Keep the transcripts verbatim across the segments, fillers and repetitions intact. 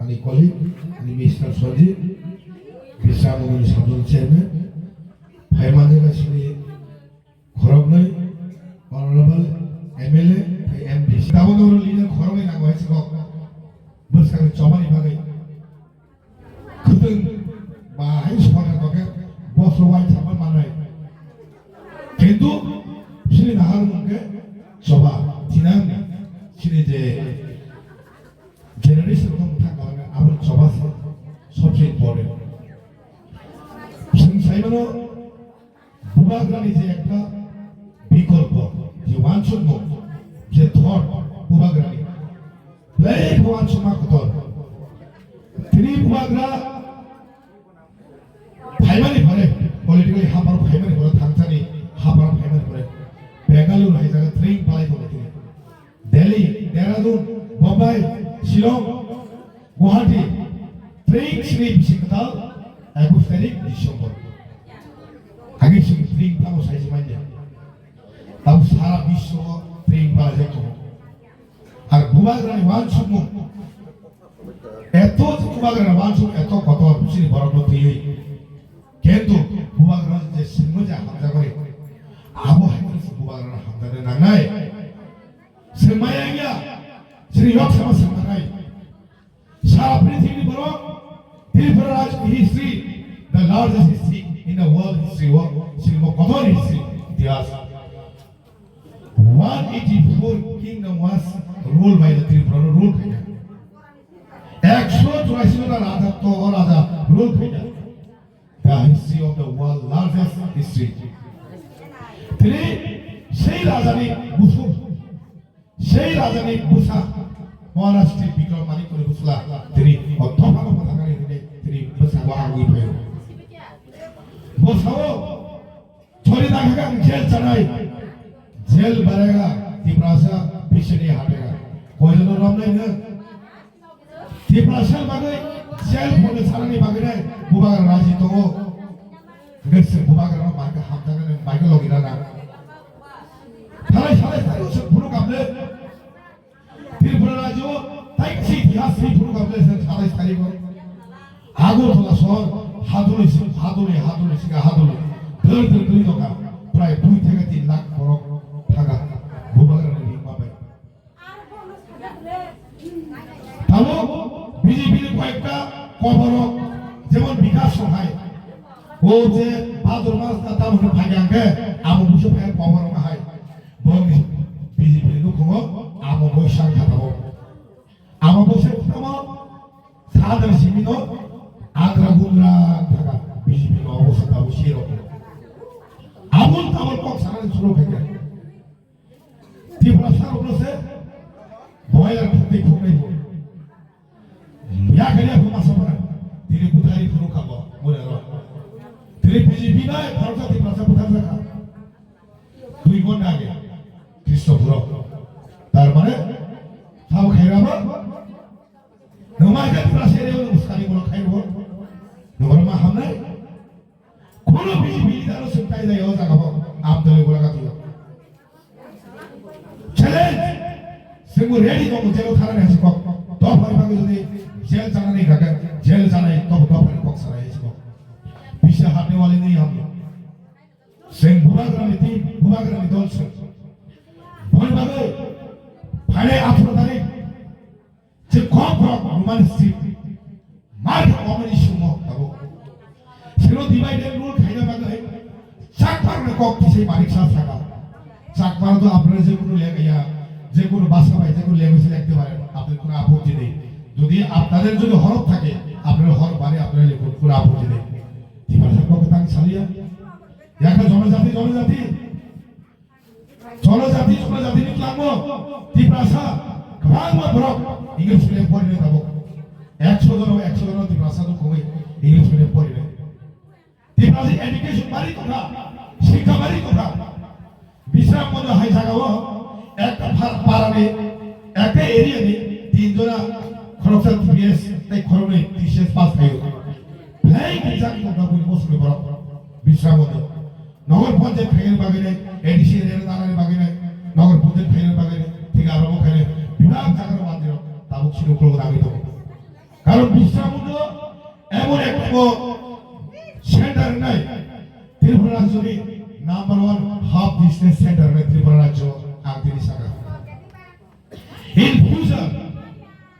Ani colleague, ani Mister Sanjeev, Bisramoni Sadhon Chairman, phaimani chini khoroknwi Honorable M L A, tei M D C. Tabuk oro leader khoroknwi nango hai se kok. Bwskangni chobani bagwi. Khwtwng ba hai songkha tongkhe bosor uaisa ma manai. Kintu chini nahar mungkhe choba thinang chini je generation rok thang kha abo choba se sobse important. Chwng sai mano Bubagrani je ekta bikolpo, je uansukmung, je thought Bubagrani, belai khe uansukma kotor. Tini Bubagra phaimani pore, politically haparo phaimani pore, thangchani haparo phaimani pore, Bengaluru hai jaga train palai tongo tini. Delhi, Dehradun, Bombay, Shillong, Guwahati, train sri bisi kwtal, ekush tarik December. Agi sing train tamo saisi manya. Tamo sara biswo train palajak tongo. Ar Bubagrani uansukmung, eto Bubagrani uansuk eto kotor sini borokno twiwi. Kintu Bubagrani je singmo je hamjakmani, abo hai Bubagrani hamjaknai nangnai. Swngmaya wngya, chini yok sama swngmanai. Sara prithibini borok, Tripura Rajya history, the largest history in the world history, wo, chini bo kotor history, itihas. One eighty-four kingdom was ruled by the Tripura, rule khaina. Ekso churasi ta raja to o raja rule khaina. The history of the world largest history. Tini sei rajani busung, sei rajani busa Maharaj Sri Bikram Manikya ni busla tini o dopha dopha thangani tini tini busa wa agui phayo. Busao chori dakha ang jail chanai, jail barega Tiprasa bisini hatega. Koijono romnai nang? Tiprasa bagwi jail phone sanani bagwi nai Bubagra raji tongo. Gese Bubagra no maika hamdana ne maika logi rana. Thalai salai sai usuk phuru kamle. Tripura rajyo taiksi itihas si phuru kamle se satais tarikh o. Agartala sohor haduli si haduli haduli sika haduli. Dor dor duli doka. Prai dui theke tin lakh borok thaga. Bubagra ni ringma bai. Tamo B J P ni koyekta koborok jemon Bikash Sahai, o je Bhadur mas na tamo hwnwi phai khe amo buso phai koborok hai. Bo ni B J P ni nukhungo amo boisa kha tamo. Amo boisa kha tamo sadar simino agra gungra thaka B J P no obosa tamo siro. Abul tabul kok sanani suro khaikha. Tiprasa rokno se boiler khukti khuknai bo. Yakari yakho masa para. Tini buthari phuru kabo mura ro. Tini B J P bai Bharata Tiprasa buthar jakha. Dui ghonta age Krishna phuro. Tar mane thabo khairabo. Nwma khe Tiprasa area no muskani bono khairabo. Nwma ma hamnai. Kono B J P leader no swng tai jai o jaga bo, am dole gora gati o. Challenge! Swngbo ready tongo, jelo thanani hai se kok. Dophani bagwi jodi jail chanani kha khe, jail chanai tobo dophani kok sanai hai se kok. Pise hatne wale nahi hum log. Swng Bubagrani team, Bubagrani dol swng. Boni bagwi phainai atharo tarik. Je kok rok Roman script mar kha comedy sumo tabo. Sino divide and rule khaina bagwi Chakmar ne kok tisai manik sa saka. Chakmar to apnare je kono lega ya, je kono bhasha bai, je kono language lekte pare, apnare kono apotti nei. Jodi apnare jodi horof thake, apnare horof bari apnare lekhun, kono apotti nei. Tiprasa kok tang saliya. Yakha jonojati, jonojati. Jonojati, jonojatini tlango Tiprasa kwbangma borok English medium porinai tabuk. Ekso jono, ekso jono Tiprasa nukhungwi English medium porinai. Tiprasa education bari tongkha, sikha bari tongkha. Bisramganj hai jagao ekta par-, parani, ekta area ni tin jona khoroksa T P S tei khoroknwi T C S pass khaio. Belai khe jang tongkha buini bosongni borok Bisramganj. Nogor panchayat khainani bagwi nai, A D C area danani bagwi nai, nogor panchayat khainani bagwi nai, thik aro bo khainai, bebak jaga rok manjirok tabuk sini ukulgo nangwi tongo. Karon Bisramganj emon ekta bo center wngnai, Tripura rajyoni number one hub business center wngnai Tripura rajyo, ang tini sakha. In future,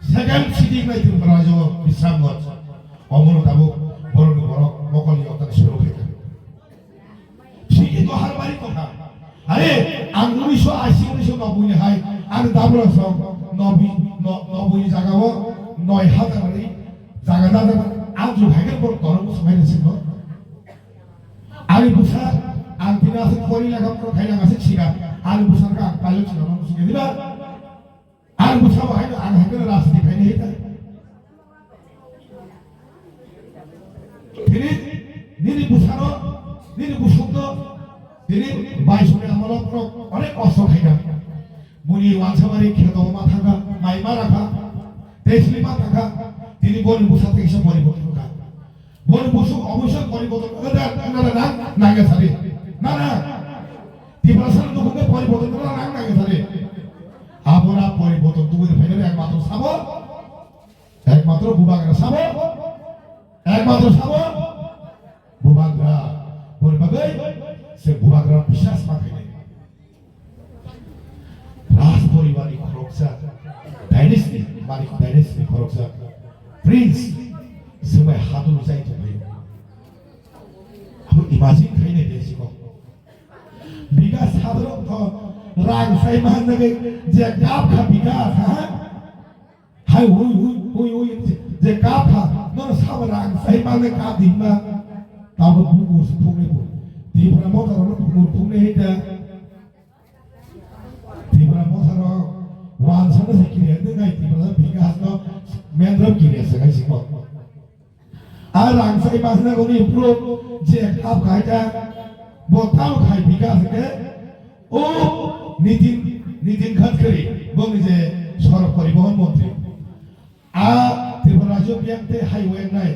second city wngnai Tripura rajyo Bisramganj. Omono tabuk borokni borok mokol ni oktani suru khaikha. Siki Doharbari kotha. Are, ang unisho ashi, unisho noboi ni hai, ang Dabrasong noboi, no-, noboi ni jaga o noi hajar ni jaga da jaga, ang ju hai khe borok dorong bwswk hai rw singno. Ani bwsa, ang tini aswk pori lekha pora khaina aswk siga, ani bwsa khe ang pilot chwla no swngya diba? Ang bwsano haino, ang haino rajniti khaini hita. Tini nini bwsano, nini bwswkno tini baisukni amalo borok onek kosto khaina. Buni wansamari kheto ma thangkha, mai ma rakha, tesli ma thangkha, tini boni bwsa thekisa poriborton kha. Boni bwswk oboisoi poriborton wngna da, wngna da nang, nangya sadi. Na, na. Tiprasa ni nukhung khe poriborton wngna nang, nangya sadi. Abora poriborton tubui phainani ekmatro sabo, ekmatro Bubagra sabo, ekmatro sabo, Bubagra. Boni bagwi se Bubagra biswas ma khainai. Raj poribar ni khoroksa, dynasty, Manik dynasty ni khoroksa, prince, swbai hadul jai tongphai. Abo imagine khainai de siko. Bigas hadrok tho rang sai ma nagwi je gap kha bigas, ha? Hai hui hui hui hui je kap kha, nono sabo rang sai mane kap di ma. Tabo bukur se phungnai bo. Tipra Motha rok no bukur phungnai hita. Tipra Motha rok wansa no se kiriya de ngai Tipra Motha bika has no mendro kiriya se ngai simo. A rang sai ma hna goni pro je kap khai ta bo tabo khai bika se ke. O Nitin, Nitin Gadkari, bongni je sorok poribohon montri. A Tripura rajyo biyang tei highway wngnai,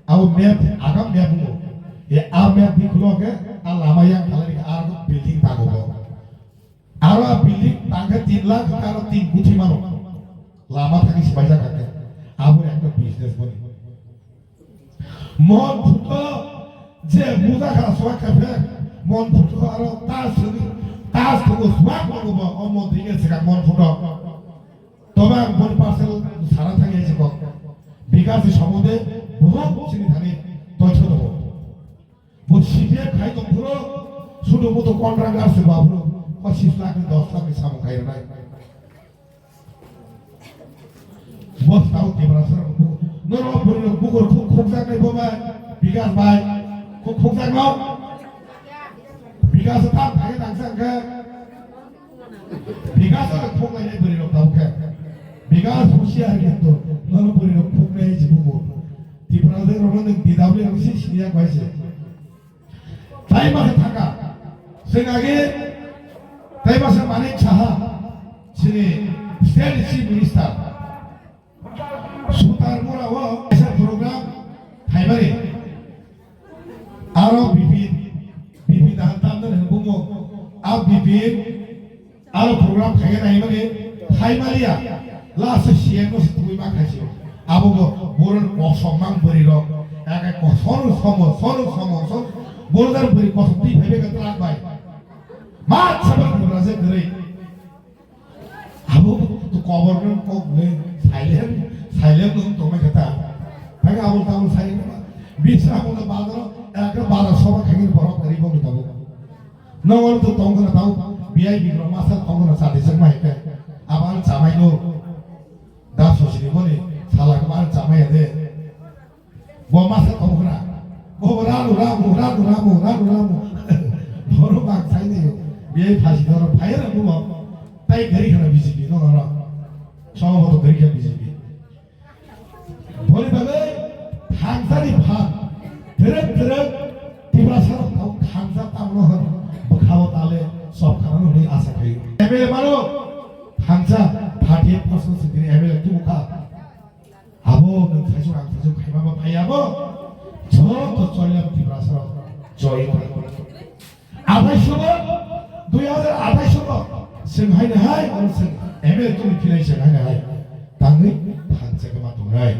abo map, agam map wngo. E a map di khulo khe a lama yang thalai khe aro building tango bo. Aro a building tangkhe tin lakh, aro tin kuti mano. Lama thangwi sipaijak kha khe. Abo ekta business boni. Mon phuto je muda kha swak kha phe, mon phuto aro tas thani, tas thani swak mano ba o mon dinge sika mon phuto. Toba ang boni parcel sara thangya je kok. Bikas ni somonde bohok chini thani toitho tongo. Bo C P F khai tong phuru, sudu mutu contractor se ba phuru, pochis lakh ni dos lakh ni samung khai rwnai. Bos tau Tiprasa rok bu-, norok bwrwi rok bukur khuk khukjak nai bo bai, Bikas bai, khuk khukjak no? Bikas tam thai nang sang khe. Bikas rok khuk lai nai bwrwi rok tau khe. Bikas husiar kintu, norok bwrwi rok khuk nai si bukur. Tiprasa rok no nwng D W rok si sini yak bai se. Tai masa thaka, chwng age tai masa Manik Saha, chini State Chief Minister, Sutar Mura o kaisa program khaimani, aro Bipin, Bipin dahan tamjani hwnwi bumo, a Bipin, Aro program khaina naimani thaimaliya, last C M no se twi ma khaisio. Abo bo borok kosong mang bwrwi rok, eke ko sono somo, sono somo, son borok jar bwrwi kosong twi phaibe ka truck bai. Ma sabak bwrajak gari. Abo to cover no kok ne silent, silent no tongma kata. Thang abo tamo silent ma. Bisa abo na bazaro, eke bazar soba khagin borok gari bo tabo. Nongol to tongkhna tau, biyai bikrok masa tongkhna chati chwngma hwnkhe, abo ano chamai no, da sosini boni sala khe ano chamai ya de. Bo masa tongkhna, bo ranu, ranu, ranu, ranu, ranu, ranu. Bono bak sai de, biyai phasi doro, phai rok bo, tai gari khna B J P no, no, no. Somo bo to gari khna B J P. Boni bagwi thangsani phan twrwk twrwk Tiprasa rok tamo thangsa tamo hwn bwkhao tale sop khana hwnwi asa khaio. M L A mano thangsa thirty eight percent sini M L A tubu kha. Abo nwng thaisu ang thaisu khaima ba phai abo joto choilam Tiprasa rok joy. Athaiso bo, dui hajar athaiso bo, chwng haino hai, oro chwng M L A tongwi philai chwng haino hai. Tangwi thansa khe ma tongnai.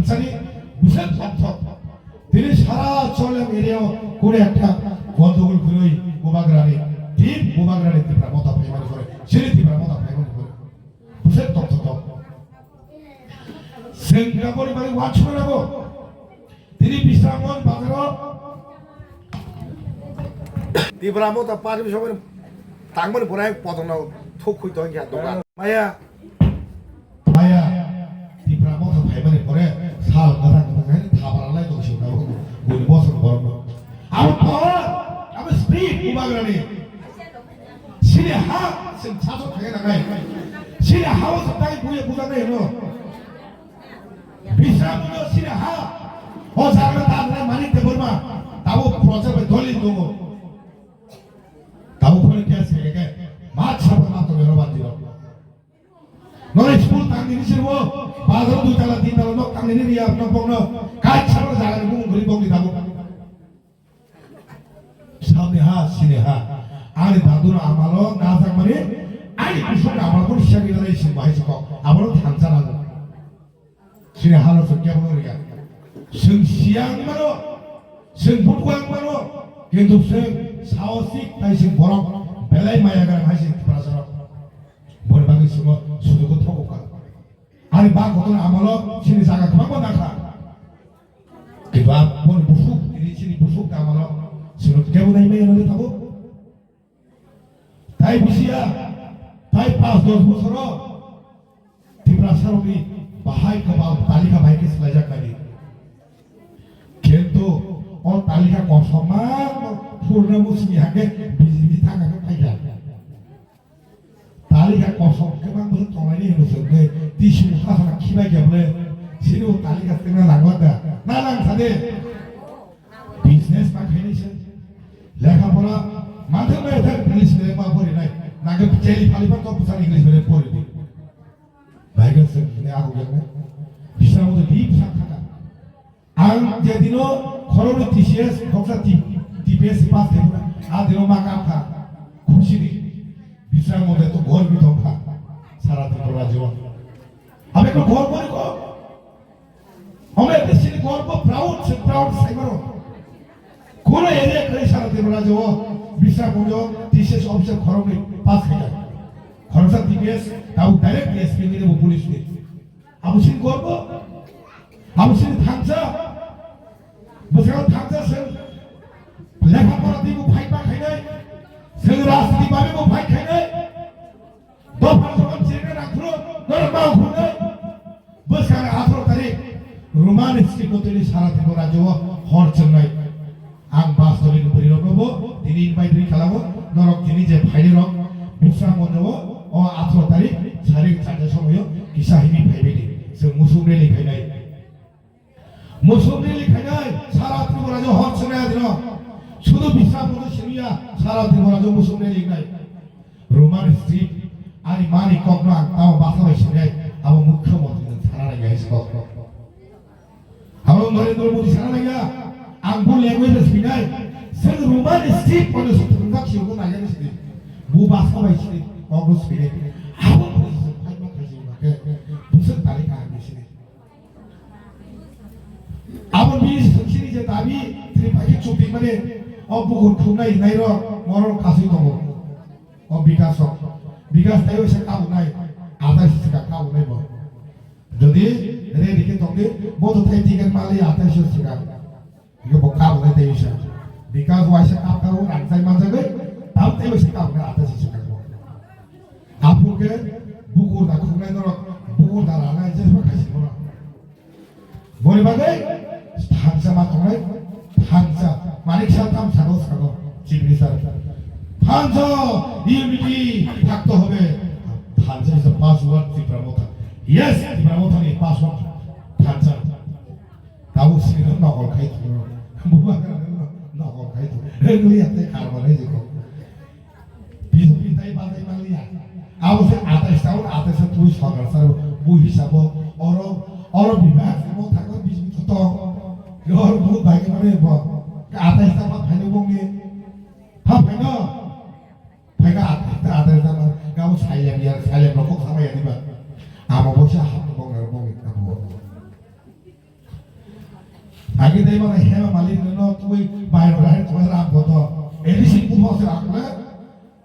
Sani bwswk thok thok. Tini sara Choliang area o kunu ekta gondogol kwrwi Bubagrani, team Bubagrani Tipra Motha phaimani pore, chini Tipra Motha phaimani pore. Bwswk thok thok thok. Chwng taboni bagwi uansukna nango. Tini Bisramganj bazaro Tipra Motha party somoi tangmani pore ang potongno thuk khui tong kha dokan. Maya. Maya. Tipra Motha phaimani pore sal kwthang kwthang hai thabra lai tong sio na buini bosor borokno. Abo power, abo speed Bubagrani. Sini ha, sini saso thangya nangai. Sini ha o sa tai buya buja nai no. Bisramganj sini ha. O jaga ta na Manik Debbarma. Tabo procha bai doli dongo. Tabo phone case khe khe. Mat sabo ma to ro bandi ro. Nore school tangni ni sirbo. Bazar dui tala tin tala nok tangni ni riya nok bokno. Kai sabo jaga ni bung guri bokni tabo. Sani ha, sini ha. Ani dadu no amalo na sak mani. Ani kusuk amalo pun siya kita dari sing bahai sokok. Amalo thansa na. Sini ha no sing kya bono riya. Sing siang mano. Sing butuang mano. Kintu sing saosik tai sing borok. Belai maya garang hai sing prasarok. Bor bagi simo sudu ko thoko ka. Ani ba kotor amalo sini jaga kwbangma nakha. Kintu aboni busuk, ini sini busuk amalo sini kebo nai mai nang tabo. Tai bisiya, tai pas dos bosoro Tiprasarokni bahai kwbal talika bai khe swlaijak nai. Kintu o talika kosom ma purna musini hake B J P thangkha khe phaikha. Talika kosom khe mang bwswk tonglaini hino swngwi tisi mukha sana khibai khe bwle sini o talika swngna langla da na lang sade. Business ma khaini se lekha pora manthang bai thang English medium ma pori nai nangkhe cheli phali pa kok bwsa English medium pori di. Bai khe swng ne ahu yang ne bisa mo di bsa khaka. Ang jedino khoroknwi T C S khoroksa T-, T P S C pass khaimano, a dino ma kapkha, khusini. Bisram Mondai to gorbi tongkha, sara Tripura rajyo. Abe ko gorbo ni ko. Ome bisini gorbo proud, se proud saimano. Kono area kwrwi sara Tripura rajyo, Bisram Mondai T C S officer khoroknwi pass khaikha. Khoroksa T P S, tabo direct S P ni bo police ni. Abo sini gorbo, abo sini thansa, bwskango thansa seng, lekha pora di bo fight ma khainai, seng rajniti babe bo fight khainai, dopha jokon chirikna nangphuru, norok ma ukhunai, bwskango atharo tarik, Roman script no tini sara Tripura rajyo o hor chwngnai. Ang bas tolini bwrwi rokno bo tini invite ri khalango, norok tini je phaini rok Bisram Mondai o, o atharo tarik sarik charta somoyo kisa hini phaibai di, chwng musuk rally khainai. Musuk rally khainai, sara Tripura rajyo hor chwngnai adino. Sudu Bisram Mondai siniya, sara Tripura rajyo musuk rally khainai. Roman script, ani mani kokno ang tamo basa bai sinai, abo mukhyamantri no sana nai guys kok. Abo Narendra Modi sana nai ya, ang bo language no sinai, seng Roman script kono sutungkak siyo ko nai ya sini. Bo basa bai sini, kok no sinai. Abo bo sing khai ma khai sing ma ke, busuk tali ka ang sini. Abo bini sini je dabi, Tripathi chuti mane, o bukur khunai nai ro, moro kasui tongo. O Bikas rok. Bikas taibo se kabunai. Atai se sika kabunai bo. Jodi ready khe tongdi, bo to thai ticket mali atai se sika. Iko bo kabunai taibo se. Bikas waisa kap kabo rang sai manjagoi. Tam taibo se kabunai atai se sika bo. Aphuru khe bukur da khungnai norok, bukur da ranai je ba khaisi bono. Boni bagwi thansa ma tongnai, thansa, manik sa tham sago sago, chief minister. Thansa, unity থাকতে হবে. Thansa is the password Tipra Motha. Yes, Tipra Motha ni password thansa. Tabo sini nokol khai thung. Bubagra nokol khai thung. Hei, nui atai karbar hai jiko. Bisu bitai bazai manliya. Abo se atais ta, atais ta twi sorkar sar bo hisabo oro, oro bibak mo thangma bising to. Yor bo bai mane bo. Atais ta ma phaino bongni. Ha phaino. Phaino atais ta, atais ta ma. Gabo sailem ya, sailem rokok sama ya diba. Amo bo se hap bongni bongni ta bo. Agi dei mane hema malik no tui bai ro hai tui ram bodo. Eri sing buphang se akle.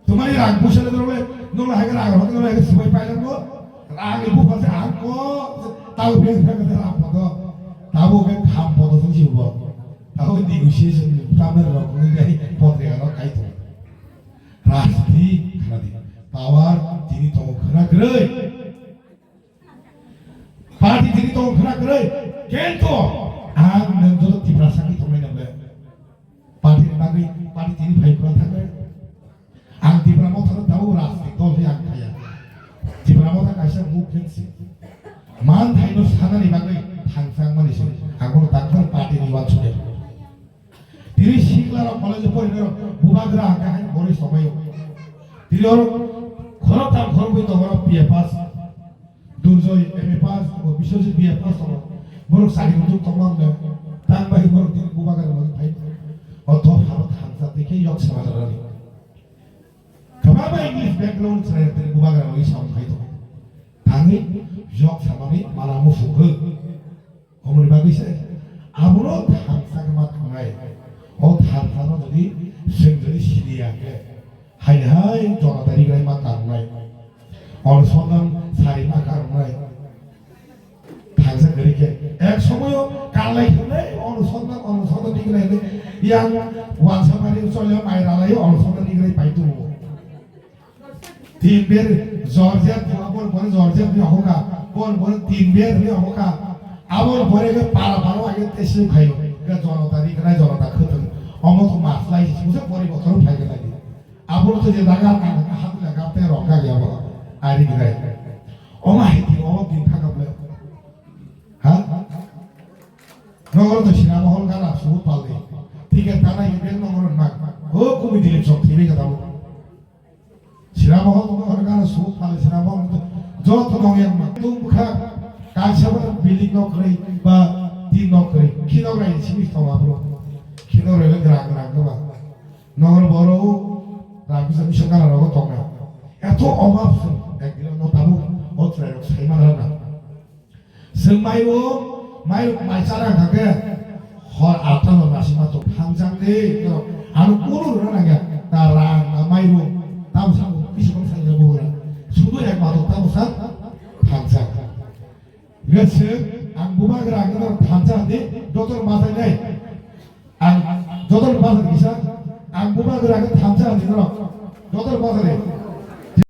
Tumani rang puisa le dole, nole hai rang ro, nole hai subai pai lang bo. Rang ni buphang se ang ko, tau be ram bodo. Tabo ke kham bodo sung si bo. Tabo negotiation, tabo ro, nole hai potre ro kai to. Rasti khana di. Power tini tongo khana kwrwi. Party tini tongo khana kwrwi. Kento ang nang joto Tiprasa ki tongnai nang le. Party ni bagwi party tini phai kwrwi thangwi. Ang Tipra Motha no tabuk rajniti dol khe ang khaya. Tipra Motha kaisa movement se. Man thaino sanani bagwi thangchang mani se. Ang bono dakphar party ni uansukya. Tini sikla rok college o porina rok bubagra hangka hai bori somai o. Tini oro khoroktham khorokbwi tongo oro B A pass. Durjoy M A pass tongo, Biswajit B A pass tongo. Borok chari kuchuk tongo ang le. Tang bai borok tini bubagra rok phai. O dopha rok thansa tei khe yok sama rani. Kwbangma English background chwrai rok tini bubagra rok samung khai tongo. Thangwi yok samani mana muphungo. Omoni bagwi se abono thansa khe ma thangnai. O thansa no jodi chwng jodi siniya khe hai hai jonatari gai ma tangnai. Onusandan sari ma karnai. Thansa gari khe ek somoyo kanlai khe onusandan onusandan dignai yang wansa mari cholya mai ralai onusandan dignai pai tumo. Tin ber Georgia, abon pore Georgia ni hoka, bon pore tin ber ni hoka, abon pore ke para para age tesu khayo, ke jonota ri khnai jonota khutun, omo ko mas lai si musa pore botol phai ke lai. Abon to je daga na ka hat la ga te ro ka ya bo, ari khnai. Oma hiti omo din kha ka ble. Ha? Nongor to sira mohol ga la su pal de. Thik hai, tanai ke nongor na. O kumi dilip sok thibe ka tamo. Siramo hok no hor gana su pale siramo hok joto nong yang ma tum kha kaisa ba building nok rei ba tin nok rei kino rei simi tong abro kino rei le grang grang ba nongor boro ram bisa bisa kana rogo tong na eto obab sung ek dilo no tabu o trai rok sai ma na. Chwng maibo, mai, mai chara hwnkha khe, hor atta no nasi ma tok thangjak de, ano kunu rwna nangya, ta rang, ta maibo, tamo sa kisa kisa sa ya bo ra, sudo yak ma tok tamo sa thangjak. Nge chwng ang bubagra ang no thangjak de, dotor ma thai nai. Ang joto ni bwsari kisa, ang bubagra khe thansa hinwi norok. Joto ni bwsari.